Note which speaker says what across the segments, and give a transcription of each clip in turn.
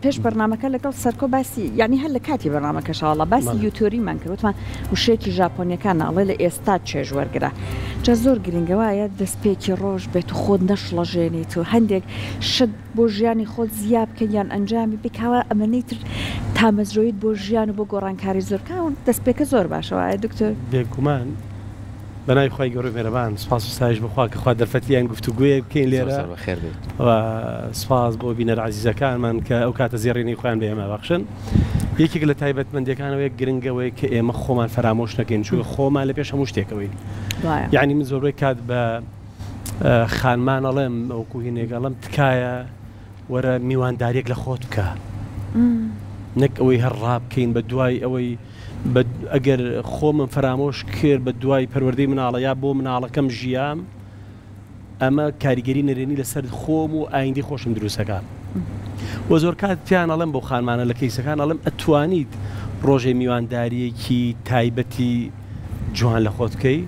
Speaker 1: پێش بەرنامەکە لەگەڵ سەرکۆ باسی یانی هەر لە کاتی بەرنامەکەشا وەڵا باسی یوتۆریمان کرد وتمان وشەیەکی ژاپۆنیەکانە ئەڵێ لە ئێستا چێژ وەرگرە جا زۆر گرنگە وایە دەستپێکی ڕۆژ بێت و خۆت نەشڵەژێنیت و هەندێک شت بۆ ژیانی خۆت زیا بکەیت یان ئەنجامی بی کاوە ئەمەنەی تر تامەزرۆیت بۆ ژیان و بۆ گۆڕانکاری زۆر بکە دەستپێکە زۆر باشە وایە دکتۆر؟
Speaker 2: بێگومان بەناوی خوای گەورەو میهرەبان سوپاس و ستایش بۆ خوا کە خوا دەرفەتی یان گفتوگۆیەک بکەین
Speaker 3: زۆر
Speaker 2: لێرە
Speaker 3: زۆر بەخێر بێیت.
Speaker 2: و سوپاس بۆ بینەرە عەزیزەکانمان کە ئەو کاتە زێڕینەی خۆیان بە ئێمە بەخشن یەکێک لە تایبەتمەندیەکانەوەی گرنگە ئەوەیە کە ئێمە خۆمان فەرامۆش نەکەین چونکە خۆمان لە پێش هەموو شتێکەوەین
Speaker 1: وایە.
Speaker 2: یعنی من زۆربەی کات بە خانمان ئەڵێم وەکو هینێک ئەڵێم تکایە وەرە میوانداریەک لە خۆت بکە نەک ئەوەی هەر ڕابکەین بە دوای ئەوەی بە ئەگەر خۆمم فەرامۆش کرد بە دوای پەروەردەی مناڵە یا بۆ مناڵەکەم ژیام ئەمە کاریگەری نەرێنی لەسەر خۆم و ئایندەی خۆشم دروستەکە و زۆر کات پیان ئەڵێم بۆ خانمانە لە کەیسەکان ئەڵێم ئەتوانیت ڕۆژێ میوانداریەکی تایبەتی جوان لە خۆت بکەی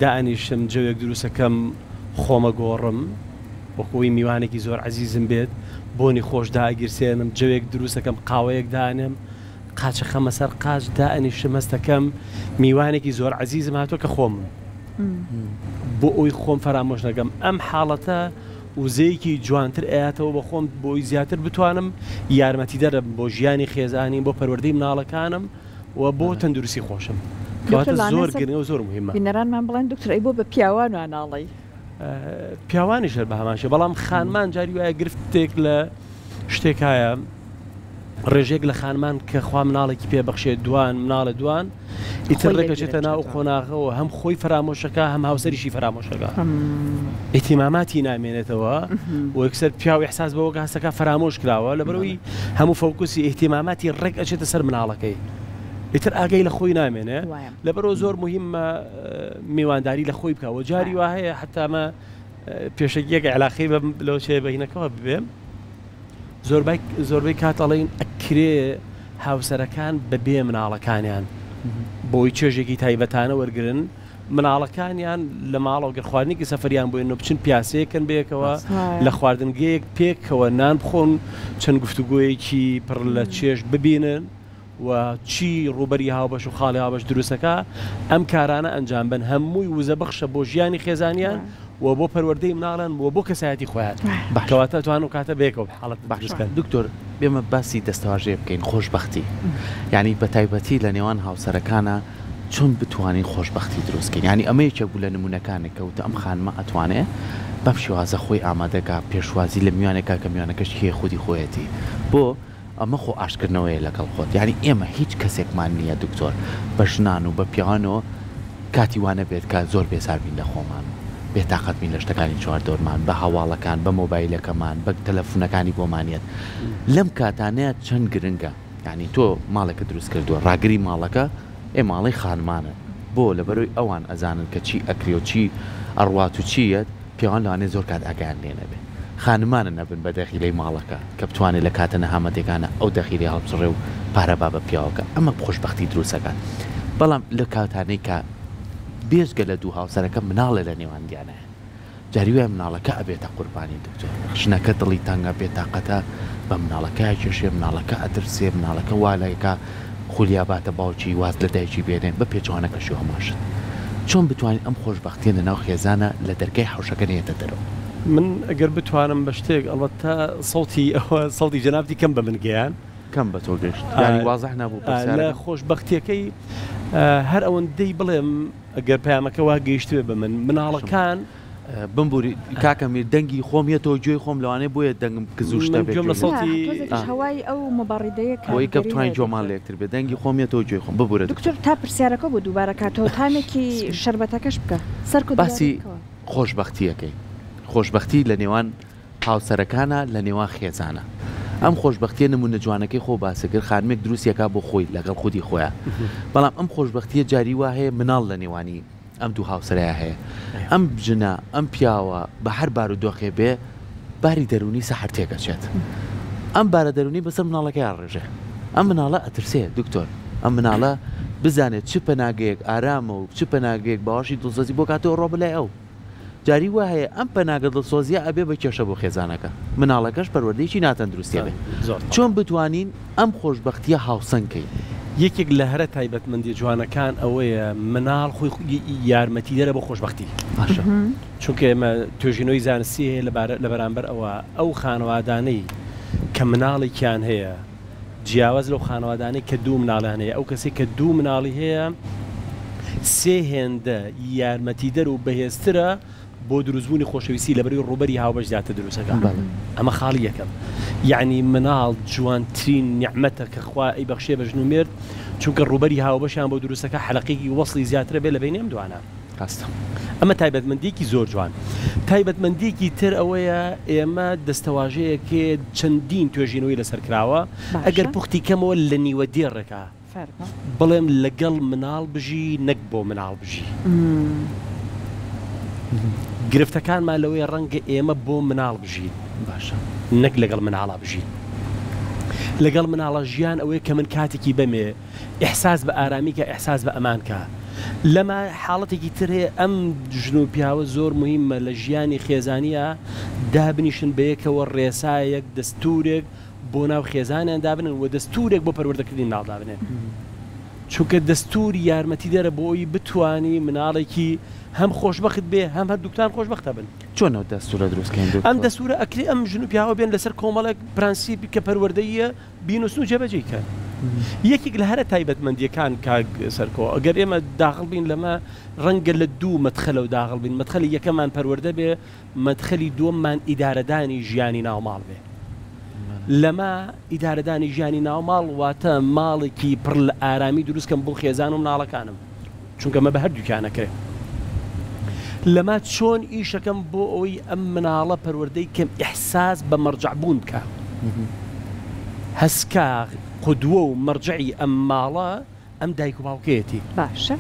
Speaker 2: دائەنیشم جەوێک دروستەکەم خۆمە گۆڕم وەکۆی میوانێکی زۆر عەزیزم بێت بۆنی خۆش دائەگیرسێنم جەوێک دروستەکەم قاوەیەک دانێم قاچە خەمە سەر قاچ دائەنیشم هەستەکەم میوانێکی زۆر عەزیزم هاتووە کە خۆمم بۆ ئەوی خۆم فەرامۆش نەکەم ئەم حاڵەتە وزەیەکی جوانتر ئەیاتەوە بە خۆم بۆی زیاتر بتوانم یارمەتیدەرم بۆ ژیانی خێزانی بۆ پەروەردەی مناڵەکانم و بۆ تەندروستی خۆشم
Speaker 1: دکتۆر
Speaker 2: کەواتە
Speaker 1: لەوانەیە
Speaker 2: زۆر
Speaker 1: سەر
Speaker 2: گرنگە و زۆر مهمە.
Speaker 1: بینەرانمان بڵێن دکتۆر ئەی بۆ بە پیاوان وا ناڵێی؟
Speaker 2: پیاوانیش هەر بە هەمان شێوە بەڵام خانمان جاری وایە گرفتێک لە شتێک هەیە ڕێژەیەک لە خانمان کە خوا مناڵێکی پێ بەخشێت دوان مناڵێ دوان ئیتر
Speaker 1: خۆی لە
Speaker 2: ڕێکەچێتە ناو
Speaker 1: بیرەچێتەوە.
Speaker 2: قۆناغەوە هەم خۆی فەرامۆشەکە هەم هاوسەریشی فەرامۆشەکە ئیهتیماماتی نامێنێتەوە و یەکسەر پیاو ئیحساس بەوە هەستەکە فەرامۆش کراوە لەبەرئەوەی هەموو فۆکوسی ئیهتیماماتی ڕێک ئەچێتە سەر مناڵەکەی ئیتر ئاگای لە خۆی نامێنێ
Speaker 1: وایە.
Speaker 2: لەبەرئەوە زۆر موهیمە میوانداری لە خۆی بکا و جاری وا هەیە حتا ئەمە پێشەکیەک علاقەی بە لەوە چێ بەینەکەوە ببێ زۆربەی زۆربەی کات ئەڵێن ئەکرێ هاوسەرەکان بەبێ مناڵەکانیان بۆی چێژێکی تایبەتانە وەرگن مناڵەکانیان لە ماڵەوە گەر خواردنێکی سەفەریان بۆ و بچن پیاسەیەکەن بەیەکەوە لە خواردنگەیەک پێکەوە نان بخۆن چەند گفتوگۆیەکی پڕ لە چێژ ببینن و چی ڕووبەری هاوبەش و خاڵی هاوبەش دروست ئەکا، ئەم کارانە ئەنجام بەن هەمووی وزە بەخشە بۆ ژیانی خێزانیان و بۆ پەروەردەی مناڵیان و بۆ کەسایەتی خۆیان
Speaker 3: باشە.
Speaker 2: کەواتە ئەتوانن ئەو کاتە بەیەکەوە حاڵەت
Speaker 3: باشە
Speaker 2: دروست کەن.
Speaker 3: دکتۆر بێمە باسی دەستەواژەیە بکەین خۆشبەختی یانی بە تایبەتی لە نێوان هاوسەرەکانا چۆن بتوانین خۆشبەختی دروست کەین یانی ئەمە یەکێک بوو لە نمونەکانێک کە وتە ئەم خانمە ئەتوانێ بەم شێوازە خۆی ئامادەکا پێشوازی لە میوانێکا کە میوانەکەش کێیە خودی خۆیەتی بۆ ئەمە خۆ ئاشتکردنەوەیە لەگەڵ خۆت یانی ئێمە هیچ کەسێکمان نییە دکتۆر بە ژنان و بە پیاوانەوە کاتی وا نەبێت کە زۆر بێزار بین لە خۆمان و بێتاقەت بین لە شتەکانی چواردەورمان بە هەواڵەکان بە مۆبایلەکەمان بە تەلەفونەکانی بۆمان یەت لەم کاتانەیە چەند گرنگە یانی تۆ ماڵێکت دروست کردووە ڕاگری ماڵەکە ئێ ماڵەی خانمانن بۆ لەبەرئەوەی ئەوان ئەزانن کە چی ئەکرێ و چی ئەڕوات و چی یەت پیاوان لەوانەیە زۆر کات ئاگایان لێ نەبێ خانمانن ئەبن بە دەغیلەی ماڵەکە کە بتوانێ لە کاتە نەهامەتیەکانا ئەو دەغیلەی هەڵبچڕێ و پارە با بە پیاوەکە ئەمە خۆشبەختی دروست ئەکات بەڵام لە کاتانەی کە بێجگە لە دوو هاوسەرەکە مناڵێ لە نێواندیانایە جاری وایە مناڵەکە ئەبێتە قوربانی دکتۆر ژنەکە دڵی تەنگە بێتاقەتە بە مناڵەکە ئەکێشێ مناڵەکە ئەترسێ مناڵەکە وا لەکا خولیا باتە باوکی واز لە دایکی بێنێ بە پێچەوانەکەشیەوە هەمان شت چۆن بتوانین ئەم خۆشبەختیە لە ناو خێزانە لە دەرگای حەوشەکە نەیەتە دەرەوە؟
Speaker 2: من ئەگەر بتوانم بە شتێک ئەڵبەتە سەوتی ئەوە سەوتی جەنابتی کەم بە من گەیان.
Speaker 3: کەم بە تۆ گەشت یانی وازح نەبوو
Speaker 2: لە
Speaker 3: پرسیارەکەم؟
Speaker 2: خۆشبەختیەکەی هەر ئەوەندەی بڵێم گەر پەیامەکە وا گەیشتبێ بە من مناڵەکان.
Speaker 3: بمبوری کاکە میر دەنگی خۆم یەتەوە گوێی خۆم لەوانەیە بۆیە دەنگم کز و شتە
Speaker 2: من
Speaker 3: بێ
Speaker 2: گوێم لە
Speaker 3: گوێ
Speaker 2: سەوتی.
Speaker 1: نا تۆزێکیش هەوای ئەو مبەڕیدەیە
Speaker 3: بۆی کە
Speaker 1: کاریگەری
Speaker 3: بتوانین
Speaker 1: هەیە
Speaker 3: گوێمان
Speaker 1: دکتۆر.
Speaker 3: لە یەکتر بێ دەنگی خۆم یەتەوە گوێی خۆم ببورە دکتۆر.
Speaker 1: دکتۆر تا پرسیارەکە بۆ دووبارە کاتەوە تامێکی شەربەتەکەش بکە سەرکۆ دووبارەی
Speaker 3: باسی
Speaker 1: بکەوە.
Speaker 3: خۆشبەختیەکەی خۆشبەختی لە نێوان هاوسەرەکانە لە نێوان خێزانە ئەم خۆشبەختیە نمونە جوانەکەی خۆ باست کرد خانمێک دروستی ئەکا بۆ خۆی لەگەڵ خودی خۆیا بەڵام ئەم خۆشبەختیە جاری وا هەیە مناڵ لە نێوانی ئەم دوو هاوسەرەیا هەیە ئەم ژنە ئەم پیاوە بە هەر بارودۆخێ بێ باری دەروونی سەحر تێک ئەچێت ئەم بارە دەروونی بەسەر مناڵەکەیا ڕێژێ ئەم مناڵە ئەترسێ دکتۆر ئەم مناڵە بزانێت چ پەناگەیەک ئارامە و چ پەناگەیەک باوەشی دڵسۆزی بۆ کاتەوە ڕۆ بەلای ئەو. جاری وا هەیە ئەم پەناگە دڵسۆزیە ئەبێ بە کێشە بۆ خێزانەکە، مناڵەکەش پەروەردەیەکی ناتەندروستی ئەبێ. چۆن بتوانین ئەم خۆشبەختیە هاوسەنگ کەین؟
Speaker 2: یەکێک لە هەرە تایبەتمەندیە جوانەکان ئەوەیە مناڵ خۆی یارمەتیدەرە بۆ خۆشبەختی.
Speaker 3: باشە.
Speaker 2: چونکە ئێمە توێژینەوەی زانستی هەیە لە بەرامبەر ئەوە ئەو خانەوادانەی کە مناڵێکیان هەیە جیاواز لەو خانەوادانەی کە دوو مناڵیان هەیە، ئەو کەسەی کە دوو مناڵی هەیە سێ هێندە یارمەتیدەر و بەهێزترە بۆ دروستبوونی خۆشەویستی لەبەرئەوەی ڕووبەری هاوبەش زیاتر دروستەکا. ئەمە خاڵی یەکەم. یەعنی مناڵ جوانترین نیعمەتە کە خوا ئەیبەخشێ بە ژن و مێرد، چونکە ڕووبەری هاوبەشیان بۆ دروستەکا حەلەقەیەکی وەسڵی زیاترە بێ لە بەینی ئەم دوانە.
Speaker 3: ڕاستە.
Speaker 2: ئەمە تایبەتمەندییەکی زۆر جوان. تایبەتمەندییەکی تر ئەوەیە ئێمە دەستەواژەیەک هەیە چەندین توێژینەوەی لەسەر کراوە، ئەگەر
Speaker 1: باشە.
Speaker 2: پوختی کەمەوە لە نیوە دێڕێکا
Speaker 1: فەرموو.
Speaker 2: بڵێم لەگەڵ مناڵ بژی نەک بۆ مناڵ بژی. گرفتەکانمان لەوەیە ڕەنگە ئێمە بۆ مناڵ بژین
Speaker 3: باشە.
Speaker 2: نەک لەگەڵ مناڵا بژین. لەگەڵ مناڵا ژیان ئەوەیە کە من کاتێکی بەمێ ئیحساس بە ئارامی کە ئیحساس بە ئەمان کە. لەمە حاڵەتێکی تر هەیە ئەم ژن و پیاوە زۆر موهیمە لە ژیانی خێزانیا دابنیشن بەیەکەوە ڕێسایەک دەستورێک بۆ ناو خێزانیان دابنێن و دەستورێک بۆ پەروەردەکردنی مناڵ دابنێن چونکە دەستور یارمەتیدەرە بۆ ئەوی بتوانی مناڵێکی هەم خۆشبەخت بێ هەم هەردووکتان خۆشبەختە بن.
Speaker 3: چۆن ئەو دەستورە دروست کەین
Speaker 2: دکتۆر؟ ئەم دەستورە ئەکرێ ئەم ژن و پیاوە بێن لەسەر کۆمەڵێک پرەنسیپ کە پەروەردەییە بینوسن و جێبەجێی کەن. یەکێک لە هەرە تایبەتمەندییەکان کاک سەرکۆ، ئەگەر ئێمە داخڵ بین لەمە، ڕەنگە لە دوو مەدخەلەوە داخڵ بین، مەدخەلی یەکەممان پەروەردە بێ، مەدخەلی دووەممان ئیدارەدانی ژیانی ناو ماڵ بێ. لەمە ئیدارەدانی ژیانی ناو ماڵ واتە ماڵێکی پڕ لە ئارامی دروست کەم بۆ خێزان و مناڵەکانم. چونکە ئەمە بە هەردووکیان ئەکرێ. لەمە چۆن ئیشەکەم بۆ ئەوەی ئەم مناڵە پەروەردەی کەم ئیحساس بە مەرجەع بوون بکا. هەست کا قودوە و مەرجەعی ئەم ماڵە ئەم دایک و باوکەیەتی.
Speaker 1: باشە.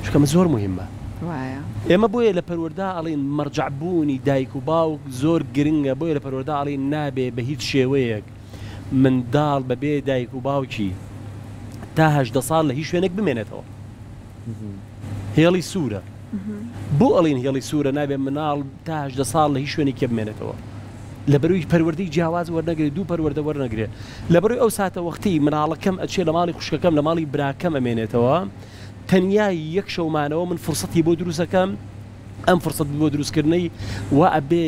Speaker 2: چونکە ئەمە زۆر موهیمە.
Speaker 1: وایە.
Speaker 2: ئێمە بۆیە لە پەروەردە ئەڵێین مەرجەع بوونی دایک و باوک زۆر گرنگە، بۆیە لە پەروەردە ئەڵێین نابێ بە هیچ شێوەیەک منداڵ بە بێ دایک و باوکی تا 18 ساڵ لە هیچ شوێنێک بمێنێتەوە. هێڵی سوورە. بۆ ئەڵین هێڵی سوورە نابێ مناڵ تا 18 ساڵ لە هیچ شوێنێکی بمێنێتەوە؟ لەبەروی پەروەردەی جیاواز وەرنەگرێ، دوو پەروەردە وەرنەگرێ. لەبەروی ئەو ساتە وەختی مناڵەکەم ئەچێ لە ماڵی خوشکەکەم لە ماڵی براکەم ئەمێنێتەوە، تەنیا یەک شەو مانەوە من فرسەتی بۆ دروست ئەکەم، ئەم فرسەت بۆ دروست کردنەی وا ئەبێ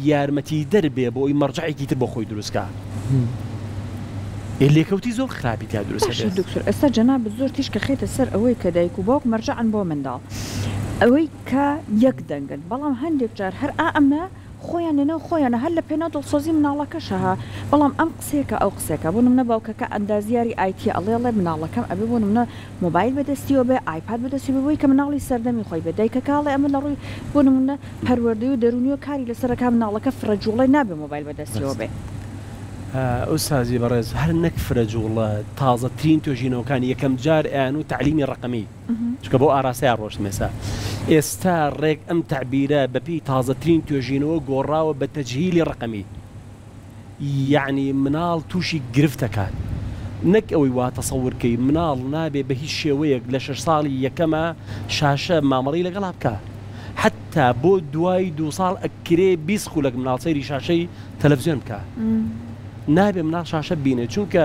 Speaker 2: یارمەتیدەر بێ بۆ ئەوی مەرجەعێکی تر بۆ خۆی دروست کا. ئێ لێکەوتی زۆر خراپی تیا دروست
Speaker 1: باشە
Speaker 2: ئەبێ.
Speaker 1: دکتۆر ئێستا جەنابت زۆر تیشک ئەخەیتە سەر ئەوەی کە دایک و باوک مەرجەعن بۆ منداڵ ئەوەی کە یەک دەنگن بەڵام هەندێک جار هەر ئا ئەمە خۆیان لەناو خۆیانە هەر لە پێناو دڵسۆزی مناڵەکەشە ها بەڵام ئەم قسەیەکە ئەو قسەکە بۆ نمونە باوکەکە ئەندازیاری ئایتیە ئەڵێ ئەڵێ مناڵەکەم ئەبێ بۆ نمونە مۆبایل بەدەستیەوە بێ ئایپاد بەدەستیەوە بێ بۆی کە مناڵی سەردەمی خۆی بێ دایکەکە ئەڵێ ئەمە لە ڕووی بۆ نمونە پەروەردەی و دەروونیەوە کاری لەسەر ئەکا مناڵەکە فرە جوڵەی نابێ مۆبایل بەدەستیەوە بێ.
Speaker 2: ئوستازی بەڕێز هەر نەک فرە جوڵە تازەترین توێژینەوەکان یەکەم جار ئەیان و تەعلیمی ڕەقەمی چونکە بەو ئاراستەیا ڕۆشتم ئێستا ئێستا ڕێک ئەم تەعبیرە بەپێی تازەترین توێژینەوە گۆڕاوە بە تەجهیلی ڕەقەمی یەعنی مناڵ توشی گرفت ئەکات نەک ئەوەی وا تەسەور کەی مناڵ نابێ بە هیچ شێوەیەک لە شەش ساڵی یەکەما شاشە مامەڵەی لەگەڵا بکا حەتا بۆ دوای دوو ساڵ ئەکرێ 20 خولەک مناڵ سەیری شاشەی تەلەفزیۆن بکا نابێ مناڵ شاشە ببینێ چونکە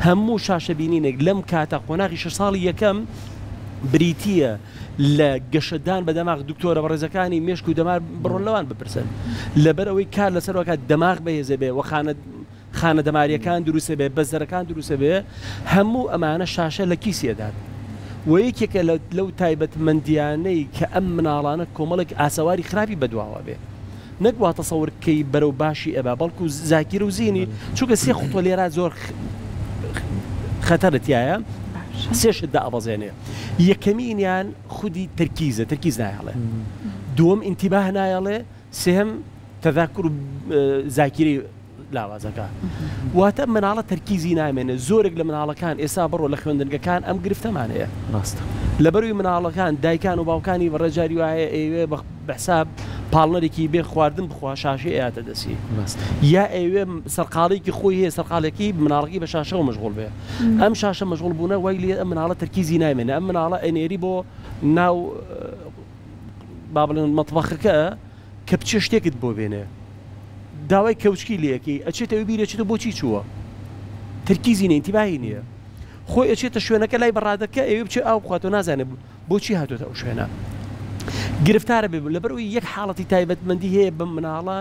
Speaker 2: هەموو شاشە بینینێک لەم کاتە قۆناغی شەش ساڵی یەکەم بریتییە لە گەشەدان بە دەماغ دکتۆرە بەڕێزەکانی مێشک و دەمار بڕۆن لەوان بپرسن لەبەر ئەوەی کار لەسەر وەکات دەماغ بەهێزە بێ وە خانە خانە دەماریەکان دروستە بێ بەزەرەکان دروستە بێ هەموو ئەمانە شاشە لە کیسی ئەدات و یەکێکە لەو تایبەتمەندیانەی کە ئەم مناڵانە کۆمەڵێک ئاسەواری خراپی بەدواوە بێ نەک وا تەسەور کەی بەرەو باشی ئەبا بەڵکو زاکیرە و زیهنی چونکە سێ خوتوە لێرا زۆر خەتەرە تایە سێ شت دائەبەزێنێ یەکەمینیان خودی تەرکیزە تەرکیز نایەڵێ دووەم ئینتیباه نایەڵێ سێهەم تەذاکر و زاکیرەی لاوازەکە واتە مناڵە تەرکیزی نامێنێ زۆرێک لە مناڵەکان ئێستا بڕۆ لە خوێندنگەکان ئەم گرفتەمان هەیە
Speaker 3: ڕاستە.
Speaker 2: لەبەروی مناڵەکان دایکان و باوکانی بەڕێ جاری وایە ئەیەوێ بە حساب پاڵنەرێکی بێ خواردن بخوا شاشەی ئەیاتە دەستی
Speaker 3: ڕاستە.
Speaker 2: یا ئەیەوێ سەرقاڵێکی خۆی هەیە سەرقاڵێکی مناڵەکەی بە شاشەوە مەشغوڵ بێ ئەم شاشە مەشغوڵ بوونە وای لێ ئەم مناڵە تەرکیزی نامێنێ ئەم مناڵە ئەنێری بۆ ناو. با بڵێن مەتبەخەکە کە بچێ شتێکت بۆ بێنێ داوای کەوچکی لێ ئەکەی ئەچێتەوە بیری ئەچێتەوە بۆچی چووە تەرکیزی نیە ئینتیباهی نییە خۆی ئەچێتە شوێنەکە لای بەڕادەکە ئەوێ بچێ ئاو بخواتەوە نازانێ بۆچی هاتۆتە ئەو شوێنە گرفتارە بێ لەبەرئەوەی یەک حاڵەتی تایبەتمەندی هەیە بەم مناڵە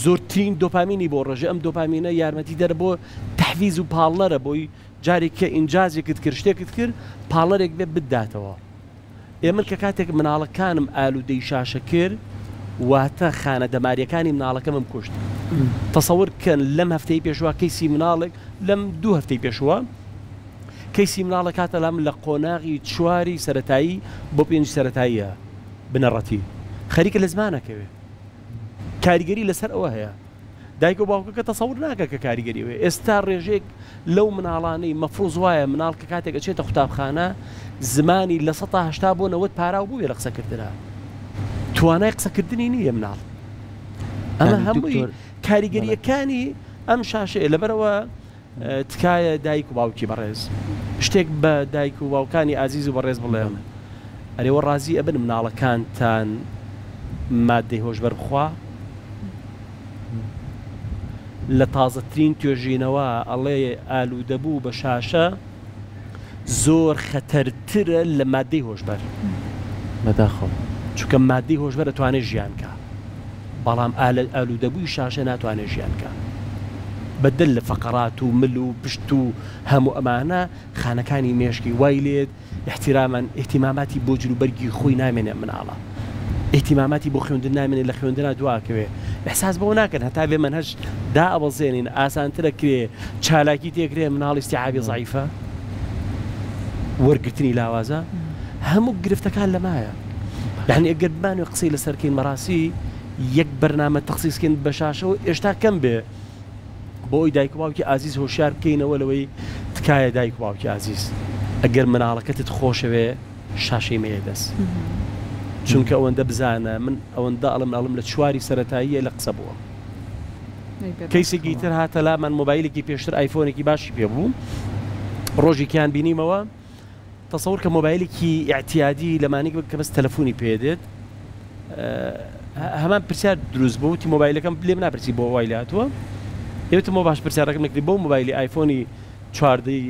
Speaker 2: زۆرترین دۆپامینی بۆ ڕێژێ ئەم دۆپامینە یارمەتیدەرە بۆ تەحفیز و پاڵنەرە بۆی جارێک کە ئینجازێکت کرد شتێکت کرد پاڵنەرێک بێ بتداتەوە ئێ من کە کاتێک مناڵەکانم ئالوودەی شاشە کرد واتە خانە دەماریەکانی مناڵەکەمم کوشت تەسەور کەن لەم هەفتەی پێشوە کەیسی مناڵێک لەم دوو هەفتەی پێشوە کەیسی مناڵێک هاتە لام لە قۆناغی چواری سەرەتایی بۆ پێنجی سەرەتاییە بنەڕەتی خەریکە لە زمانەکەوێ کاریگەری لەسەر ئەوە هەیە دایک و باوکەکە تەسەور ناکە کە کاریگەری هەیە ئێستا ڕێژەیەک لەو مناڵانەی مەفروز وایە مناڵ کە کاتێک ئەچێتە قوتابخانە زمانی 80% بۆ 90 پاراو بووێ لە قسەکردنا توانای قسەکردنی نییە مناڵ ئەمە هەمووی کاریگەریەکانی ئەم شاشەیە لەبەرەوە تکایە دایک و باوکی بەڕێز شتێک بە دایک و باوکانی ئازیز و بەڕێز بڵێم ئەرێوە ڕازی ئەبن مناڵەکانتان مادەی هۆشبەر بخوا؟ لە تازەترین توێژینەوە ئەڵێ ئالوودەبوو بە شاشە زۆر خەتەرترە لە مادەی هۆشبەر.
Speaker 3: بەداخەوە.
Speaker 2: چونکە مادەی هۆشبەر ئەتوانێ ژیان کا بەڵام ئالوودەبووی شاشە ناتوانێ ژیان کا. بەدەر لە فەقەرات و مل و پشت و هەموو ئەمانە خانەکانی مێشکی وای لێت ئیحتیرامان ئیهتیماماتی بۆ جل و بەرگی خۆی نامێنێ ئەم مناڵە ئیهتیماماتی بۆ خوێندن نامێنێ لە خوێندنا دواکەوێ ئیحساس بەوە ناکەن هەتا بێ مەنهەج دائەبەزێنین ئاسانتر ئەکرێ چالاکی تێکرێ مناڵ ئیستیعابی زەعیفە وەرگرتنی لاوازە هەموو گرفتەکان لەمایە یعنی ئەگەر بمانوێ قسەی لەسەر کەین بەڕاستی یەک بەرنامە تەخسیس کەین بە شاشەوە ئێشتا کەم بێ بۆ ئەوی دایک و باوکی ئازیز هۆشیار بکەینەوە لەوەی تکایە دایک و باوکی ئازیز ئەگەر مناڵەکەتت خۆشەوێ شاشەی مەیە دەست چونکە ئەوەندە بزانە من ئەوەندە ئەڵم ئەڵم لە چواری سەتاییە لە قسە بووە کەیسێکی تر هاتە لامان مۆبایلێکی پێشتر ئایفۆنێکی باشی پێ بوو ڕۆژێکیان بینیمەوە تەسەور کە مۆبایلێکی ئیعتیادی لەمانێک بکە کە بەس تەلەفۆنی پێ دێت هەمان پرسیار دروست بوو وتی مۆبایلەکەم لێم ناپرسی بۆ وای لێهاتووە ئێوتمەوە باش پرسیارەکەم نەکردی بۆ مۆبایلی ئایفۆنی چواردەی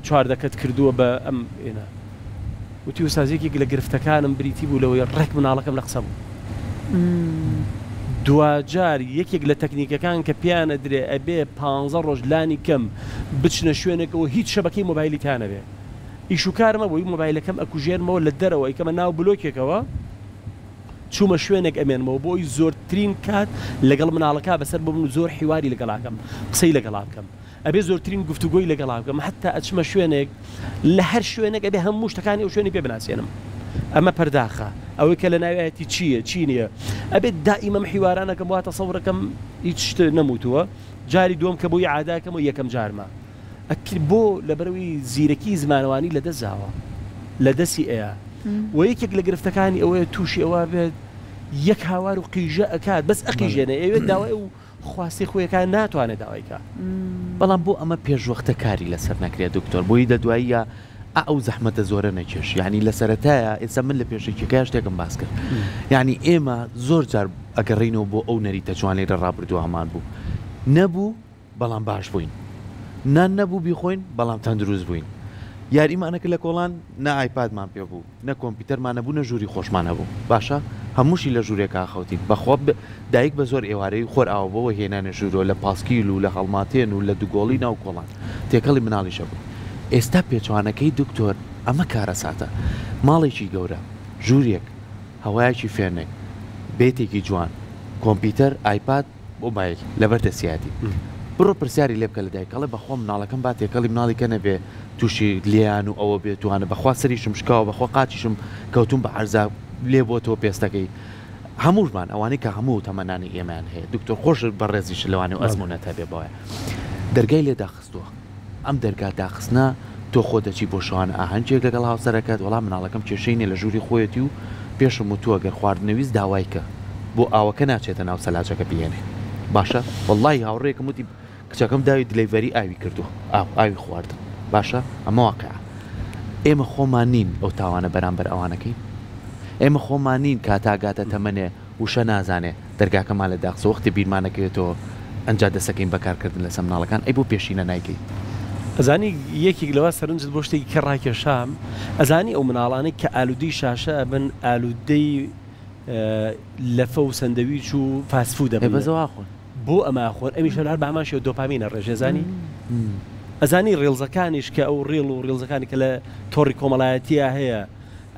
Speaker 2: چواردەکەت کردووە بە ئەم ئێنا وتی وستاز یەکێک لە گرفتەکانم بریتی بوو لەوەی ڕێک مناڵەکەم لە قسە بوو دواجار یەکێک لە تەکنیکەکان کە پێیان ئەدرێ ئەبێ پانزە ڕۆژ لانی کەم بچنە شوێنێکەوە هیچ شەبەکەی مۆبایلی تیا نەبێ ئیش و کارم هەبوو مۆبایلەکەم ئەکوژێنمەوە لە دەرەوە ئەیکەمە ناو بلۆکێکەوە چوومە شوێنێک ئەمێنمەوە بۆ ئەوی زۆرترین کات لەگەڵ مناڵەکە بەسەر ببم و زۆر حیواری لەگەڵا بکەم قسەی لەگەڵا بکەم ئەبێ زۆرترین گفتوگۆی لەگەڵا بکەم حەتا ئەچمە شوێنێک لە هەر شوێنێک ئەبێ هەموو شتەکانی ئەو شوێنی پێ بناسێنم ئەمە پەرداخە ئەوەی کە لە ناویایەتی چییە چی نییە ئەبێت دائیمەم حیوارانەکەم وا تەسەورەکەم هیچ شت نەموتووە جاری دووەم کە بۆی عاداکەم و یەکەم جارمە ئەکرد بۆ لەبەرەوەی زیرەکی زمانەوانی لە دەستاوە لە دەستی ئەیە و یەکێک لە گرفتەکانی ئەوەیە تووشی ئەوە بێت یەک هاوار و قیژە ئەکات بەس ئەقیژێنێ ئەوێت داوای و خواستی خۆی ئەکا ناتوانێ داوای کا.
Speaker 3: بەڵام بۆ ئەمە پێشوەختە کاری لەسەر نەکرێ دکتۆر بۆی لە دواییا ئا ئەو زەحمەتە زۆرە نەکێشی یانی لە سەرەتایا ئێستا من لە پێشەکیەکەیا شتێکم باس کرد یانی ئێمە زۆر جار ئەگەڕێینەوە بۆ ئەو نەریتە جوانەی لە ڕابردوو هەمان بوو نەبوو بەڵام باش بووین نان نەبوو بیخۆین بەڵام تەندروست بووین یاریمانەکە لە کۆڵان نە ئایپادمان پێ بوو نە کۆمپیوتەرمان هەبوو نە ژووری خۆشمان هەبوو باشە هەمووشی لە ژوورێکا خەوتین بەخوا دایک بە زۆر ئێوارەی خۆر ئاوا بۆوە هێنانە ژوورەوە لە پاسکیل و لە هەڵماتێن و لە دوگۆڵی ناو کۆڵان تێکەڵی مناڵیش ئەبووین ئێستا پێچەوانەکەی دکتۆر ئەمە کارەساتە ماڵێکی گەورە ژوورێک هەوایەکی فێنک بێتێکی جوان کۆمپیوتەر ئایپاد مۆبایل لەبەر دەستیایەتی بڕۆ پرسیاری لێ بکە لە دایک ئەڵێ بەخوا مناڵەکەم با تێکەڵی مناڵی کە نەبێ تووشی لێیان و ئەوە بێت وانە بەخوا سەریشم شکاوە بەخوا قاچیشم کەوتوم بە عەرزا لێ بۆتەوە پێستەکەی هەمووشمان ئەوانەی کە هەموو تەمەنانی ئێمەیان هەیە دکتۆر خۆش بەڕێزیش لەوانەیە ئەزموونەت هەبێ بەوەیە دەرگای لێ داخستووە ئەم دەرگا داخستنە تۆ خۆ دەچی بۆ شەوانە ئاهەنگێک لەگەڵ هاوسەرەکەت وەڵا مناڵەکەم کێشەی نیە لە ژووری خۆیەتی و پێشم وتووە گەر خواردنەویست داوای کە بۆ ئاوەکە ناچێتە ناو سەلاجەکە بیهێنێ باشە وەڵاهی هاوڕێیەکم وتی کچەکەم داوی دلەیڤەری ئاوی کردووە ئاو ئاوی خواردن باشە ئەمە واقیعە ئێمە خۆمان نین ئەو تاوانە بەرامبەر ئەوانەکەین. ئێمە خۆمان نین کاتا گاتە تەمەنێ وشە نازانێ دەرگاکەمان لێ داخستوە وەختێ بیرمان ئەکەوێتەوە ئەنجا دەسەکەین بە کارکردن لەسەر مناڵەکان ئەی بۆ پێشینە نایکەی؟
Speaker 2: ئەزانی یەکێک لەوە سەرنجت بۆ شتێکی کە ڕاکێشام ئەزانی ئەو مناڵانەی کە ئالودەی شاشە ئەبن ئالودەی لەفە و سەندەویچ و فاست فود
Speaker 3: ئەبن بەس ئەوە ئاخۆن.
Speaker 2: بۆ ئەمە ئەخۆن ئەمیش هەر بە هەمان شێوە دۆپامین ئەڕێژێ زانی ئەزانی ڕیڵزەکانیش کە ئەو ڕیڵ و ڕیڵزەکانی کە لە تۆڕی کۆمەڵایەتیە هەیە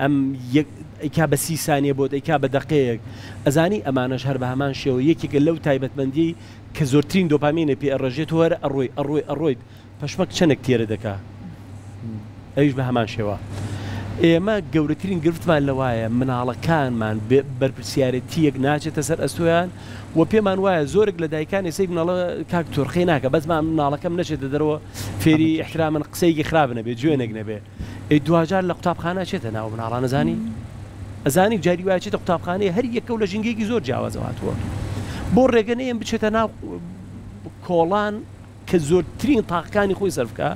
Speaker 2: ئەم یەک ئەیکا بە سی سانیە بۆت ئەیکا بە دەقەیەک ئەزانی ئەمانەش هەر بە هەمان شێوە یەکێکە لەو تایبەتمەندیەی کە زۆرترین دۆپامینە پێ ئەڕێژێ تۆ هەر ئەڕۆی ئەڕۆی ئەڕۆیت پەشمەک چەنێک تێرە دەکا ئەویش بە هەمان شێوە. ئێمە گەورەترین گرفتمان لەوایە مناڵەکانمان بێ بەرپرسیارێتییەک ناچێتە سەر ئەستۆیان و پێمان وایە زۆرێک لە دایکان ئێسەی مناڵە کاک تۆرخەی ناکە بەس با مناڵەکەم نەچێتە دەرەوە فێری ئیحترامن قسەیەکی خراپ نەبێ جوێنێک نەبێ ئەی دواجار لە قوتابخانە ئەچێتە ناو مناڵان ئەزانی ئەزانی جاری وایە چێتە قوتابخانەی هەر یەکە و لە ژینگەیەکی زۆر جیاوازەوە هاتووە بۆ ڕێگە نەیەم بچێتە ناو کۆڵان کە زۆرترین تاقەکانی خۆی سەرف کا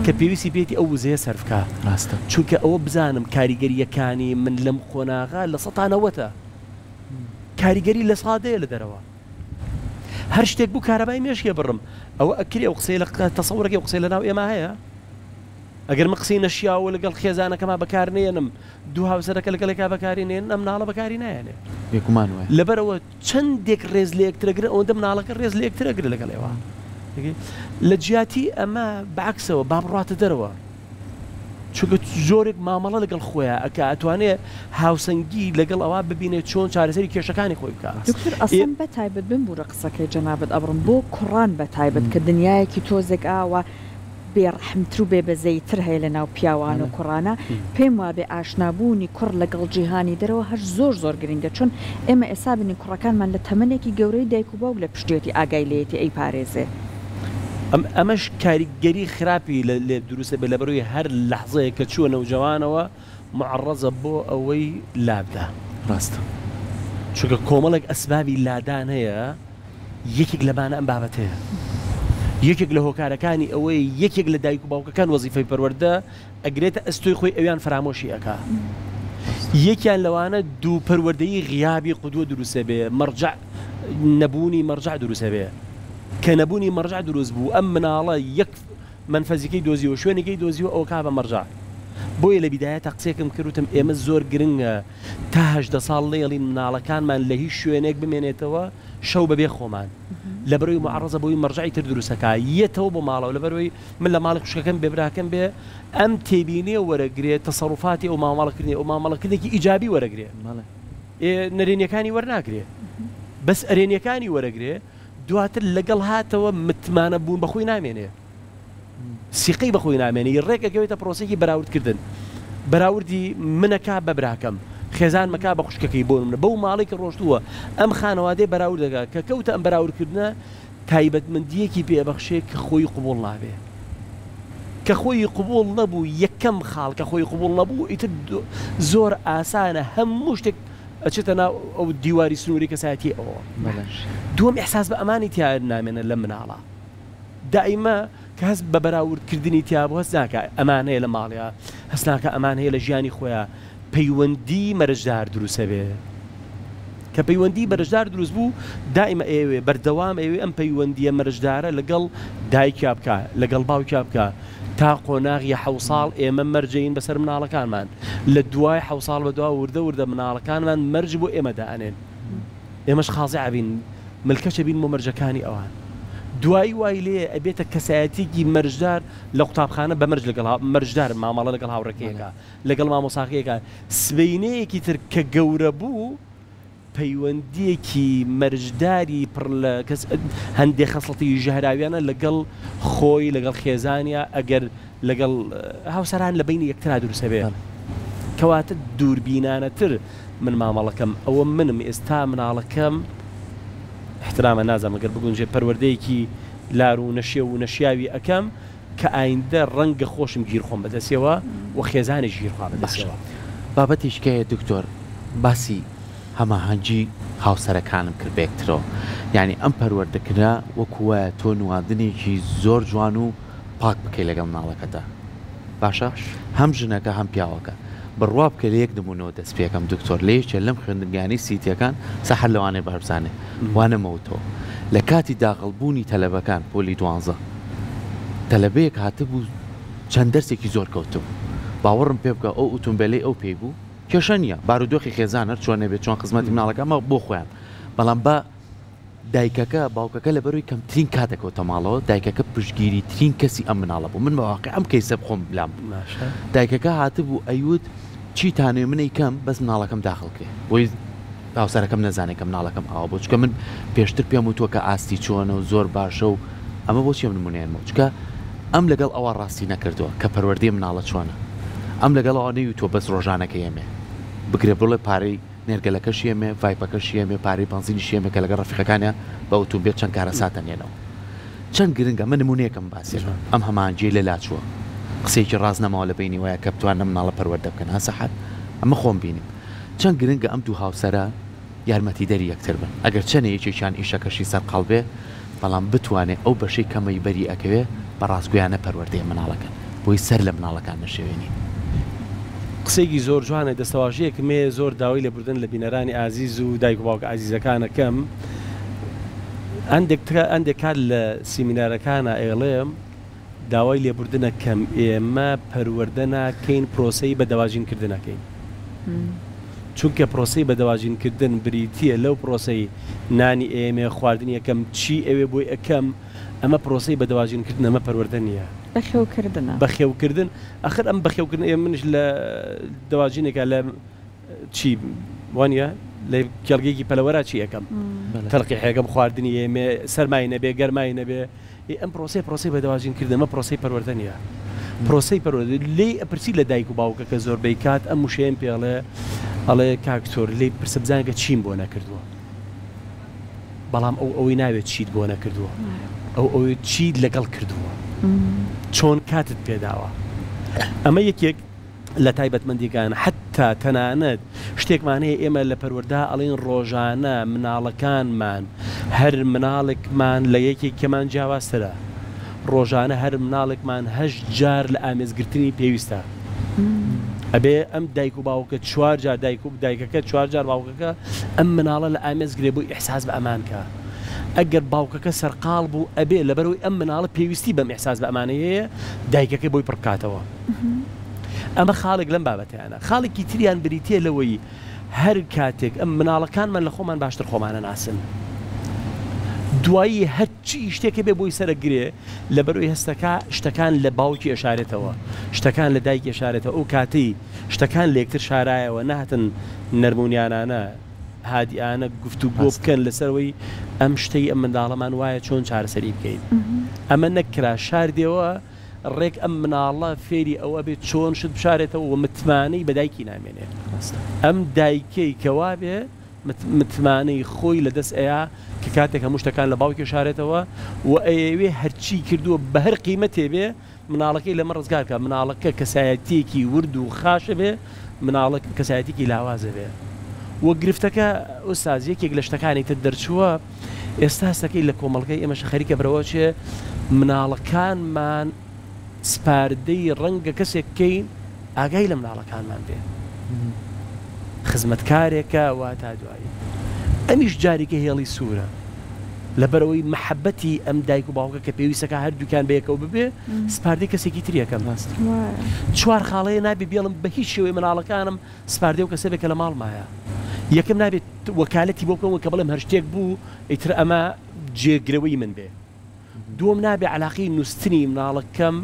Speaker 2: کە پێویستی پێیەتی ئەو وزەیە سەرف کا
Speaker 3: ڕاستە.
Speaker 2: چونکە ئەوە بزانم کاریگەرییەکانی من لەم قۆناغە لە سەتا نەوەتە کاریگەری لە سادەیە لە دەرەوە هەر شتێک بوو کارەبای مێشکێ بڕم ئەوە ئەکرێ ئەو قسەی لە تەسەورەکەی ئەو قسەی لە ناو ئێمە هەیە ئەگەر من قسەی نەشیاوە لەگەڵ خێزانەکەما بەکار نێنم دوو هاوسەرەکە لەگەڵێکا بەکاری نێنن ئەم مناڵە بەکاری نایەنێ
Speaker 3: بێگومان وایە.
Speaker 2: لەبەرئەوە چەندێک ڕێز لە یەکترەگرن ئەوەندە مناڵەکە ڕێز لە یەکترەگرێ لەگەڵ ئێوە لە جیاتی ئەمە بەعکسەوە با بڕاتە دەرەوە چونکە زۆرێک مامەڵە لەگەڵ خۆیان ئەکا ئەتوانێ هاوسەنگی لەگەڵ ئەوە ببینێت چۆن چارەسەری کێشەکانی خۆی بکە
Speaker 1: دکتۆر ئەسڵەن بە تایبەت بمبورە قسەکەی جەنابت ئەبڕم بۆ کوڕان بە تایبەت کە دنیایەکی تۆزێک ئاوا بێ ڕەحمتر و بێ بەزەییتر هەیە لە ناو پیاوان و کوڕانا، پێم وابێ ئاشنا بوونی کوڕ لەگەڵ جیهانی دەرەوە هەر زۆر زۆر گرنگە چون ئێمە ئێسا بینین کوڕەکانمان لە تەمەنێکی گەورەی دایک و باوک لە پشتیەتی ئاگای لێیەتی ئەیپارێزێ.
Speaker 2: ئەمەش کاریگەری خراپی لێ دروست ئەبێ لەبەرئەوەی هەر لەحزەیەک کە چووە نەوجەوانەوە معەڕەزە بۆ ئەوەی لابدا.
Speaker 3: ڕاستە.
Speaker 2: چونکە کۆمەڵێک ئەسبابی لادان هەیە یەکێک لەمانە ئەم بابەتەیە. یەکێک لە هۆکارەکانی ئەوەی یەکێک لە دایک و باوکەکان وەزیفەی پەروەردە ئەگرێتە ئەستۆی خۆی ئەویان فەرامۆشی ئەکا. یەکیان لەوانە دوو پەروەردەی غیابی قودوە دروست ئەبێ، مەرجەع نەبوونی مەرجەع دروست ئەبێ. کە نەبوونی مەرجەع دروست بوو ئەم مناڵە یەک مەنفەزیکەی دۆزیوە شوێنێکەی دۆزیوە ئەوکا بە مەرجەع. بۆیە لە بیدایەتا قسەیەکم کرد وتم ئێمە زۆر گرنگە تا 18 ساڵ نەیەڵین مناڵەکانمان لە هیچ شوێنێک بمێنێتەوە شەو بەبێ خۆمان لەبەرئەوەی معەڕەزە بۆی مەرجەعی تر دروستەکا یەتەوە بۆ ماڵەوە لەبەرئەوەی من لە ماڵی خوشکەکەم بێ براکەم بێ ئەم تێبینیە وەرەگرێ تەسەروفاتی ئەو مامەڵەکردنی ئەو مامەڵەکردنێکی ئیجابی وەرەگرێ ئێ نەرێنیەکانی وەرناگرێ بەس ئەرێنیەکانی وەرەگرێ دواتر لەگەڵ هاتەوە متمانە بوون بەخۆی نامێنێ. سیقەی بەخۆی نامێنێ ڕێک ئەکەوێتە پرۆسەیەکی بەراورد کردن بەراوردی منەکا بە براکەم خێزانمەکا بە خوشکەکەی بۆ نمونە بەو ماڵەی کە ڕۆشتووە ئەم خانەوادەیە بەراورد دەکا کە کەوتە ئەم بەراوردکردنە تایبەتمەندییەکی پێ ئەبەخشێ کە خۆی قبوڵ نابێ کە خۆی قبوڵ نەبوو یەکەم خاڵ کە خۆی قبوڵ نەبوو ئیتر زۆر ئاسانە هەموو شتێک ئەچێتە ناو ئەو دیواری سنووری کەسایەتی ئەوەوە دووەم ئیحساس بە ئەمانی تیا نامێنێ لەم مناڵە. دائیمە کە هەست بە بەراورد کردنی تیا بوو هەست ناکا ئەمان هەیە لە ماڵیا هەست ناکا ئەمان هەیە لە ژیانی خۆیا پەیوەندی مەرجدار دروست ئەبێ کە پەیوەندی مەرجدار دروست بوو دائیمە ئەیەوێ بەردەوام ئەیەوێ ئەم پەیوەندیە مەرجدارە لەگەڵ دایکیا بکا لەگەڵ باوکیا بکا تا قۆناغی حەو ساڵ ئێمە مەرجەین بەسەر مناڵەکانمان لە دوای حەو ساڵ بەدوا وردە وردە مناڵەکانمان مەرج بۆ ئێمە دائەنێن ئێمەش خازع ئەبین ملکەچ ئەبین بۆ مەرجەکانی ئەوان. دوایی وای لێیە ئەبێتە کەسایەتیەکی مەرجدار لە قوتابخانە بە مەرج لەگەڵ مەرجدار مامەڵە لەگەڵ هاوڕێکەی ئەکا لەگەڵ مامۆساکەی ئەکا سبەینەیەکی تر کە گەورە بوو پەیوەندیەکی مەرجداری پڕ لە کەس هەندێ خەسڵەتی ژەهراویانە لەگەڵ خۆی لەگەڵ خێزانیا ئەگەر لەگەڵ هاوسەران لە بەینی یەکترا دروست ئەبێ کەواتە دووربینانەتر من مامەڵەکەم ئەوە منم ئێستا مناڵەکەم احترامە نازانم گەر بگونجێ پەروەردەیەکی لار و نەشێو و نەشیاوی ئەکەم کە ئایندە ڕەنگە خۆشم گیر خۆم بەدەسیەوە و خێزانیش گیر خوا
Speaker 3: باشە
Speaker 2: بەدەسیەوە.
Speaker 3: بابەتێکی کە هەیە دکتۆر باسی هەماهەنگی هاوسەرەکانم کرد بەیەکترەوە یانی ئەم پەروەردەکردنە وەکو وایە تۆ نواندنێکی زۆر جوان و پاک بکەی لەگەڵ مناڵەکەتا باشە هەم ژنەکە هەم پیاوەکە. بڕوا بکە لە یەک نموونەوە دەست پێکەم دکتۆر لە یەکێ لەم خوێندنگانەی سیتیەکان سەحەر لەوانەیە باش بزانێ وانەمەوتەوە لە کاتی داخڵ بوونی تەلەبەکان پۆلی دوانزە تەلەبەیەک هاتبوو چەند دەرسێکی زۆر کەوتبوو باوەڕم پێ بکە ئەو ئوتومبێلەی ئەو پێی بوو کێشە نییە بارودۆخی خێزان هەر چۆنێ بێت چۆن خزمەتی مناڵەکە ئەمە بۆ خۆیان بەڵام با دایکەکە باوکەکە لەبەرەوەی کەمترین کات دەکەوتە ماڵەوە دایکەکە پشتگیری ترین کەسی ئەم مناڵە بوو من بە واقع ئەم کەیسە خۆم لام بوو باشە. دایکەکە هاتبوو ئەیوت چیتانەوێ من ئەیکەم بەس مناڵەکەم داخڵ کرێ بۆی هاوسەرەکەم نەزانێ کە مناڵەکەم ئاوا بوو چونکە من پێشتر پێم وتووە کە ئاستی چۆنە و زۆر باشە و ئەمە بۆچی ئەم نمونەیەنمەوە چونکە ئەم لەگەڵ ئەوە ڕاستی نەکردووە کە پەروەردەی مناڵە چۆنە ئەم لەگەڵ ئەوە نەیوتووە بەس ڕۆژانەکەی ئەمێ بگرە بڵێ پارەی نێرگەلەکەشی ئەمێ، ڤایپەکەشی ئەمێ، پارەی بەنزینیشی ئەمێ کە لەگەڵ ڕەفیقەکانیا بە ئوتومبێل چەند کارەسات ئەنێنەوە. چەند گرنگە، من نموونەیەکم باسێ ئەم هەماهەنگیەی لە لاچووە. قسەیەکی ڕاست نەماوە لە بەینی وایە کە بتوانن ئەم مناڵە پەروەردە بکەن ها سەحەر؟ ئەمە خۆم بینیم. چەند گرنگە ئەم دوو هاوسەرە یارمەتیدەری یەکتر بن. ئەگەر چەنێ یەکێکیان ئیشەکەشی سەرقاڵ بێ، بەڵام بتوانێ ئەو بەشەی کەمەی بەری ئەکەوێ بە ڕاستگۆیانە پەروەردەی مناڵەکەن بۆی سەر لە مناڵەکان نەشێوێنین.
Speaker 2: قسەیەکی زۆر جوانە دەستەواژەیەکم هەیە زۆر داوای لێبوردن لە بینەرانی ئازیز و دایک و باوکە ئازیزەکان ئەکەم هەندێک هەندێک کات لە سیمینارەکانا ئەیڵێم داوای لێبوردن ئەکەم ئێمە پەروەردە ناکەین پرۆسەی بە دەواجین کردن ئەکەین چونکە پرۆسەی بە دەواجین کردن بریتیە لەو پرۆسەی نانی ئێمێ خواردنی ئەکەم چی ئەوێ بۆی ئەکەم ئەمە پرۆسەی بە دەواجین کردن ئەمە پەروەردە نییە.
Speaker 1: بەخێوکردنە.
Speaker 2: بەخێوکردن ئەخر ئەم بەخێوکردن ئێ منیش لە دەواجینێکا لە چی وانە لە کێڵگەیەکی پەلەوەرا چی ئەکەم تەلقیحەکەم خواردنی ئێمێ سەرمای نەبێ گەرمای نەبێ ئێ ئەم پرۆسەیە پرۆسەی بەدەواجین کردنە ئەمە پرۆسەی پەروەردە نییە پرۆسەی پەروەردە لێی ئەپرسی لە دایک و باوکەکە زۆربەی کات ئەم وشەیەم پێ ئەڵێ ئەڵێ کاک تۆر لێی پرسە بزانە کە چیم بۆ نەکردووە بەڵام ئەو ئەوەی ناوێت چیت بۆ نەکردووە ئەو ئەوەی چیت لەگەڵ کردووە چۆن کاتت پێداوە ئەمە یەکێک لە تایبەتمەندیەکان حەتتا تەنانەت شتێکمان هەیە ئێمە لە پەروەردە ئەڵێین ڕۆژانە مناڵەکانمان هەر مناڵێکمان لە یەکێکیەمان جیاوازترە ڕۆژانە هەر مناڵێکمان هەشت جار لە ئامێزگرتنی پێویستە ئەبێ ئەم دایک و باوکە چوار جار دایک و دایکەکە چوار جار باوکەکە ئەم مناڵە لە ئامێز گرێ بۆی ئیحساس بە ئەمان کە ئەگەر باوکەکە سەرقاڵ بوو ئەبێ لەبەرەوەی ئەم مناڵە پێویستی بەم ئیحساس بە ئەمانەی هەیە دایکەکەی بۆی پڕ بکاتەوە. ئەمە خاڵێک لەم بابەتەیانە. خاڵێکی تریان بریتییە لەوەی هەر کاتێک ئەم مناڵەکانمان لە خۆمان باشتر خۆمان ئەناسن دوایی هەرچی شتێک هەبێ بۆی سەرەگرێ لەبەرئەوەی هەستەکا شتەکان لە باوکی ئەشارێتەوە شتەکان لە دایکی ئەشارێتەوە ئەو کاتەی شتەکان لە یەکتر شارایەوە نەهاتن نەرمونیانانە هادیانە گفتوگۆ بکەن لەسەرەوەی ئەم شتەی ئەم منداڵەمان وایە چۆن چارەسەری بکەین ئەمە نەکرا شاردیەوە ڕێک ئەم مناڵە فێری ئەوە بێت چۆن شت بشارێتەوە و متمانەی بە دایکی نامێنێ. ئەم دایکەی کە وابێ متمانەی خۆی لە دەست ئەیا کە کاتێک هەموو شتەکان لە باوکی ئەشارێتەوە و ئەیەوێ هەرچی کردووە بە هەر قیمەتێ بێ مناڵەکەی لەمە ڕزگار کا. مناڵەکە کەسایەتییەکی ورد و خاش ئەبێ، مناڵەک کەسایەتییەکی لاواز ئەبێ. و گرفتەکە ئوستاز یەکێک لە شتەکانی تر دەرچووە، ئێستا هەستەکەی لە کۆمەڵگای ئێمەشە خەریکە بەرەوەچێ مناڵەکانمان سپاردەی ڕەنگە کەسێک بکەین ئاگای لە مناڵەکانمان بێ خزمەتکارێکە و هەتا دوایی ئەمیش جاریکە هێڵی سوورە لەبەرەوەی مەحەبەتی ئەم دایک و باوکە کە پێویستەکە هەردووکیان بەیەکەوە ببێ سپاردەی کەسێکی تر یەکەم چوار خاڵەیە نابێ بێڵم بە هیچ شێوەی مناڵەکانم سپاردەی ئەو کەسە بێ کە لە ماڵمایە یەکەم نابێت وەکالەتی بۆ بکەم کە بڵێم هەر شتێک بوو ئیتر ئەمە جێگرەوەی من بێ دووەم نابێ عەلاقەی نووستنی مناڵەکەم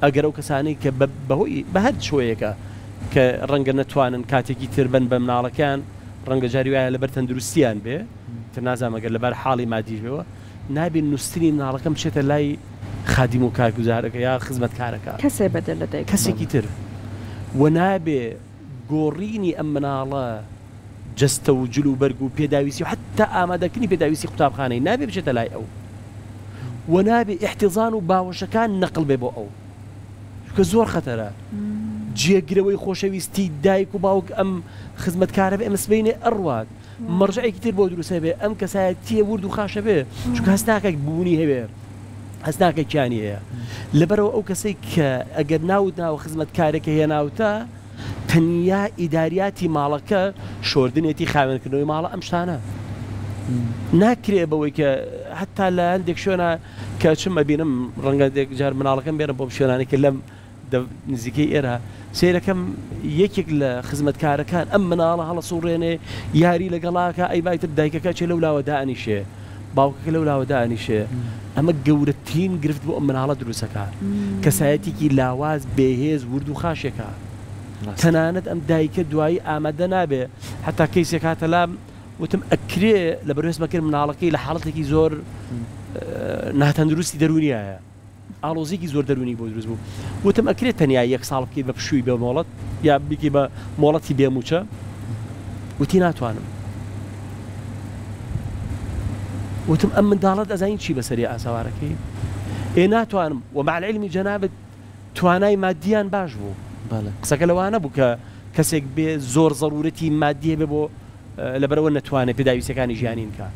Speaker 2: ئەگەر ئەو کەسانەی کە بەهۆی بە هەر چۆیەکە کە ڕەنگە نەتوانن کاتێکی تر بن بە مناڵەکان ڕەنگە جاری وایە لەبەر تەندروستیان بێ تر نازانم ئەگەر لەبەر حاڵی مادیش بێەوە نابێ نووستنی مناڵەکەم بچێتە لای خادیم و کارگوزارەکە یا خزمەتکارەکە
Speaker 1: کەسێ بەدەر لە دایک و
Speaker 2: کەسێکی تر و نابێ گۆڕینی ئەم مناڵە جەستە و جل و بەرگ و پێداویستی و حەتتا ئامادەکردنی پێداویستی قوتابخانەی نابێ بچێتە لای ئەو و نابێ ئیحتیزان و باوەشەکان نەقڵ بێ بۆ ئەو چونکە زۆر خەتەرە جێگرەوەی خۆشەویستی دایک و باوک ئەم خزمەتکارە بێ ئەمە سبەینێ ئەڕوات مەرجەعێکی تر بۆ دروست هەبێ ئەم کەسایەتیە ورد و خاشە بێ چونکە هەست ناکە بوونی هەبێ هەست ناکە کیانی هەیە لەبەرەوە ئەو کەسەی کە ئەگەر ناوت ناوە خزمەتکارێکە هێناوتە تەنیا ئیداریاتی ماڵەکە شۆردنێتی خاوێنکردنەوەی ماڵە ئەم شتانە ناکرێ بەوەی کە هەتا لە هەندێک شوێنە کە چم ئەبینم ڕەنگە دێک جار مناڵەکەم بێنم بۆم شوێنانی کە لەم نزیکەی ئێرە سەیرەکەم یەکێک لە خزمەتکارەکان ئەم مناڵە هەڵەسوڕێنێ یاری لەگەڵاکە ئەی بایتر دایکەکە چێ لەو لاوە دانیشێ باوکەکە لەو لاوە دانیشێ ئەمە گەورەترین گرفت بۆ ئەم مناڵە دروستەکە کەسایەتێکی لاواز بێهێز ورد و خاشێکە تەنانەت ئەم دایکە دوایی ئامادە نابێ هەتا کەیسێک هاتە لام وتم ئەکرێ لە بەرێزمە کرد مناڵەکەی لە حاڵەتێکی زۆر ناتەندروستی دەرونیایە ئاڵۆزیەکی زۆر دەرونی بۆ دروست بوو وتم ئەکرێت تەنیا یەک ساڵ بکەیت بە پشووی بێ مۆڵەت یا بیکەی بە مۆڵەتی بێ مووچە وتی ناتوانم وتم ئەم منداڵەت ئەزانین چی بەسەری ئاسەوارەکەی ئێ ناتوانم و مع العلمی جەنابت توانای مادیان باش بوو قسەکە لەوانە بوو کە کەسێک بێ زۆر زەرورەتی مادی هەبێ بۆ لەبەرئەوە نەتوانێت پێداویستیەکانی ژیانی بکا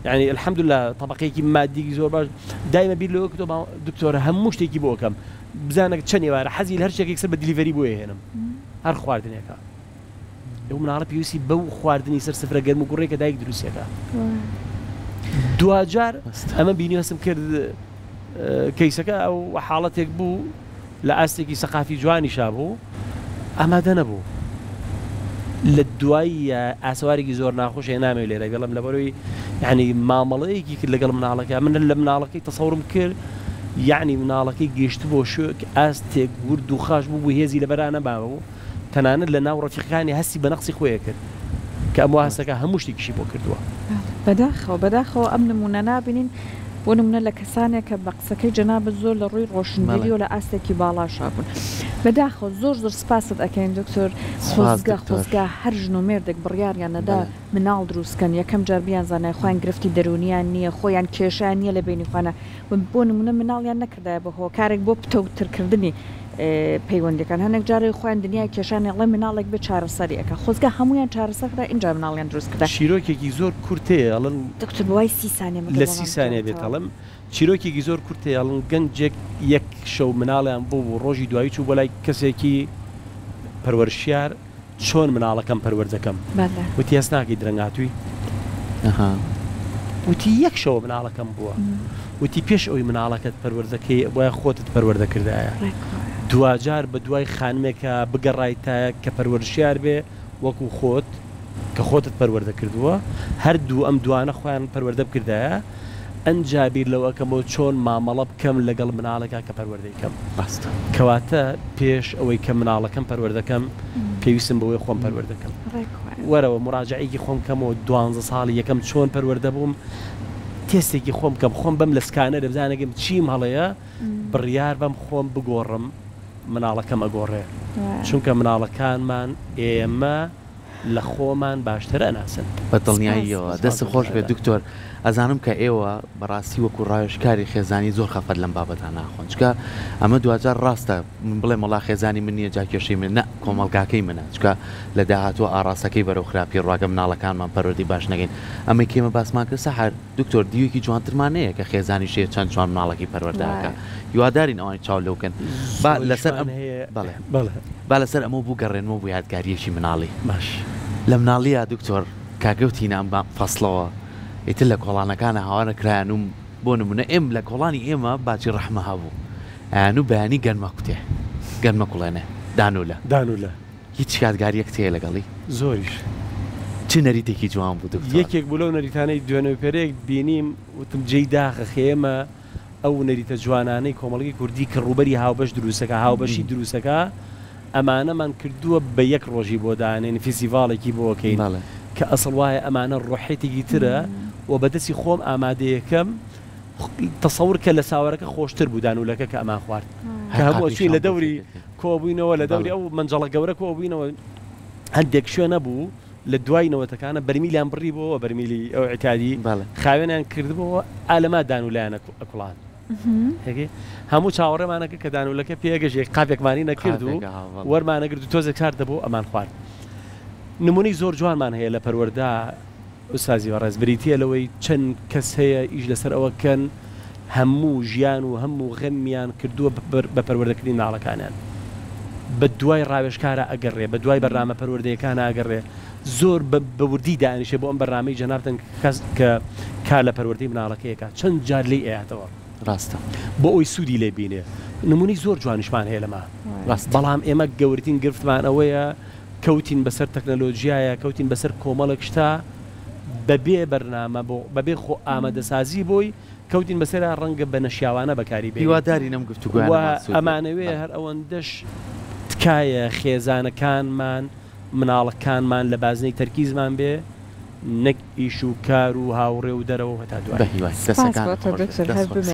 Speaker 2: یعنی الحمدللە تەبەقەیەکی مادی زۆر باش دایمە بیر لەوە کردەوە دکتۆرە هەموو شتێکی بۆ ئەکەم بزانە چەند ئێوارە حەزی لە هەر شتێک یەکسەر بە delivery بۆ ئەهێنم هەر خواردنێکە ئەو مناڵە پێویستی بەو خواردنی سەر سفرە گەرم و گوڕێکە دایک دروستەکە دواجار ئەمە بینی هەستم کرد کەیسەکە ئەو حاڵەتێک بوو لە ئاستێکی سەقافی جوانیشا بوو ئامادە نەبوو لە دوای ئاسەوارێکی زۆر ناخۆش هەیە نامەوێت لێرە بێڵم لەبەرەوەی یعنی مامەڵەیەکی کرد لەگەڵ مناڵەکە من لە مناڵەکەی تەسەورم کرد یعنی مناڵەکەی گەیشت بۆ شوێک ئاستێک ورد و خاش بوو بوو هێزی لەبەرا نەمابوو تەنانەت لە ناو ڕەفیقەکانی هەستی بە نەقسی خۆی ئەکرد کە ئەم وا هەستەکا هەموو شتێکیشی بۆ کردووە.
Speaker 1: بەداخەوە بەداخەوە ئەم نموونە نابینین بۆ نموونە لە کەسانێک کە بە قسەکەی جەنابت زۆر لە ڕووی ڕۆشنبیری و لە ئاستێکی باڵاشا بوون. بەداخەوە زۆر زۆر سپاست ئەکەین دکتۆر
Speaker 3: سپاس
Speaker 1: خۆزگە
Speaker 3: دکتۆر.
Speaker 1: خۆزگە هەر ژن و مێردێک بڕیاریان نەدا
Speaker 3: بەڵێ.
Speaker 1: مناڵ دروست کەن یەکەم جار بیانزانایە خۆیان گرفتی دەروونیان نییە خۆیان کێشەیان نییە لە بەینی خۆیانا و بۆ نموونە مناڵیان نەکردایە بە هۆکارێک بۆ پتەوتر کردنی پەیوەندیەکان هەنێک جار خۆیان دنیای کێشانێ ئەڵێ مناڵێک بێ چارەسەری ئەکا خۆزگە هەموویان چارەسەر کرا ئینجا مناڵیان دروست کرا.
Speaker 2: چیرۆکێکی زۆر کورت هەیە ئەڵێن.
Speaker 1: دکتۆر بەوای سی سانیە مەگەر
Speaker 2: لە سی
Speaker 1: وەڵام
Speaker 2: سانیە بێت
Speaker 1: بدەیتەوە.
Speaker 2: ئەڵێم چیرۆکێکی زۆر کورت هەیە ئەڵێن گەنجێک یەک شەو مناڵیان بوو بوو ڕۆژی دوایی چوو بۆ لای کەسێکی پەروەرشیار چۆن مناڵەکەم پەروەردەکەم؟ وتی هەست ناکەی درەنگ هاتووی؟ وتی یەک شەوە مناڵەکەم بووە. وتی پێش ئەوەی مناڵەکەت پەروەردەکەی ئەبوایە خۆتت پەروەردە کردایە. دواجار بە دوای خانمێکا بگەڕایتایە کە پەروەرشیار بێ وەکو خۆت کە خۆتت پەروەردە کردووە هەردوو ئەم دوانە خۆیان پەروەردە بکردایە ئەنجا بیر لەوە کەمەوە چۆن مامەڵە بکەم لەگەڵ مناڵێکا کە پەروەردەی کەم.
Speaker 3: ڕاستە.
Speaker 2: کەواتە پێش ئەوەی کە مناڵەکەم پەروەردە کەم پێویستم بەوەیە خۆم پەروەردە کەم.
Speaker 1: ڕێک وایە.
Speaker 2: وەرەوە موراجەعەیەکی خۆم کەمەوە دوانزە ساڵی یەکەم چۆن پەروەردە بووم تێستێکی خۆم کەم خۆم بەم لە سکانەرێ بزانەگەم چیم هەڵەیە بڕیار بەم خۆم بگۆڕم مناڵەکەم ئەگۆڕێ چونکە مناڵەکانمان ئێمە لە خۆمان باشتر ئەناسن.
Speaker 3: بە دڵنیاییەوە. دەستت خۆش بێت دکتۆر. ئەزانم کە ئێوە بەڕاستی وەکو ڕاوێژکاری خێزانی زۆر خەفەت لەم بابەتە ناخۆن چونکە ئەمە دواجار ڕاستە من بڵێم وەڵا خێزانی من نییە جا کێشەی منە نا کۆمەڵگاکەی منە چونکە لە داهاتووە ئاڕاستەکەی بەرەو خراپی ڕوا گەر مناڵەکانمان پەروەردەی باش نەکەین ئەمەی کە ئێمە باسمان کرد سەحەر دکتۆر دیوێکی جوانترمان نەیە کە خێزانیش هەیە چەند جوان مناڵەکەی پەروەردە ئەکا هیوادارین ئەوانی چاو لەو کەن با لەسەر ئەم بەڵێ با لەسەر ئەمە بگەڕێنمەوە بۆ یادگاریەکی مناڵی
Speaker 2: باش
Speaker 3: لە مناڵییا دکتۆر کە گەوتینە ئەم فەسڵەوە ئیتر لە کۆڵانەکانا هاوار ئەکرایان و بۆ نمونە ئێم لە کۆڵانی ئێمە باجی ڕەحمە هەبوو ئەیان و بەیانی گەنمە کوتێ گەنمە کوڵێنێ دانولە
Speaker 2: دانولە.
Speaker 3: هیچ یادگاریەکت هەیە لەگەڵی؟
Speaker 2: زۆریش.
Speaker 3: چ نەریتێکی جوان بوو دکتۆر؟
Speaker 2: یەکێک بوو لەو نەریتانەی دوێنێ و پێرێک بینیم وتم جێی داخە خێ ئێمە ئەو نەریتە جوانانەی کۆمەڵگەی کوردی کە ڕووبەری هاوبەش دروستەکا هاوبەشی دروستەکا ئەمانەمان کردووە بە یەک ڕۆژی بۆ دانێین فیستیڤاڵێکی بۆ کەین کە ئەسڵ وایە ئەمانە ڕۆحێتێکی ترە و بە دەستی خۆم ئامادەیەکەم تەسەور کە لە ساوەرەکە خۆشتر بوو دانولەکە کە ئەمان خوارد کە هەموو ئەچوین لە دەوری کۆبووینەوە لە دەوری ئەو مەنجەڵە گەورە کۆبووینەوە هەندێک شوێن نەبوو لە دوای نەوەتەکانە بەرمیلیان بڕیبۆوە بەرمیلی ئەو ئیعتیادی خاوێنیان کردبۆوە ئالەما دانولەیان ئەکوڵان هەموو چاوەڕێمانەکە کە دانولەکە پێگەژێ قاپێکمانی نەکرد و وەرمانەگرت و تۆزێک سارد دەبوو ئەمان خوارد نمونەی زۆر جوانمان هەیە لە پەروەردە ئوستازی بەڕێز بریتیە لەوەی چەند کەس هەیە ئیش لەسەر ئەوە کەن هەموو ژیان و هەم و غەمیان کردووە بە پەروەردەکردنی مناڵەکانیان. بە دوای ڕاوێژکارا ئەگەڕێ، بە دوای بەرنامە پەروەردەیەکانا ئەگەڕێ، زۆر بە بە وردی دائەنیشێ بۆ ئەم بەرنامەی جەنابتان کەس کە کار لە پەروەردەی مناڵەکەی ئەکا چەند جار لێی ئەیاتەوە.
Speaker 3: ڕاستە.
Speaker 2: بۆ ئەوەی سوودی لێ بینێ. نموونەی زۆر جوانیشمان هەیە لەمە.
Speaker 3: ڕاستە.
Speaker 2: بەڵام ئێمە گەورەترین گرفتمان ئەوەیە کەوتین بەسەر تەکنەلۆجیایە، کەوتین بەسەر کۆمەڵێک شتا بەبێ بەرنامە بۆ بەبێ خۆ ئامادەسازی بۆی، کەوتین بەسەرا ڕەنگە بە نەشیاوانە بەکاری بێنین.
Speaker 3: هیوادارین ئەم
Speaker 2: و
Speaker 3: گفتوگۆیانەمان سوود بێت.
Speaker 2: ئەمانەوێ
Speaker 3: بەڵێ.
Speaker 2: هەر ئەوەندەش تکایە خێزانەکانمان مناڵەکانمان لە بازنەی تەرکیزمان بێ نەک ئیش و کار و هاوڕێ و دەرەوە و هەتا
Speaker 3: بە
Speaker 2: دوایی.
Speaker 3: هیوای.
Speaker 1: سپاس
Speaker 3: دەسەکانت
Speaker 1: بۆ تۆ
Speaker 3: خۆش بێت.
Speaker 1: دکتۆر
Speaker 3: دەست
Speaker 1: هەر
Speaker 3: خۆش.
Speaker 1: بمێنی.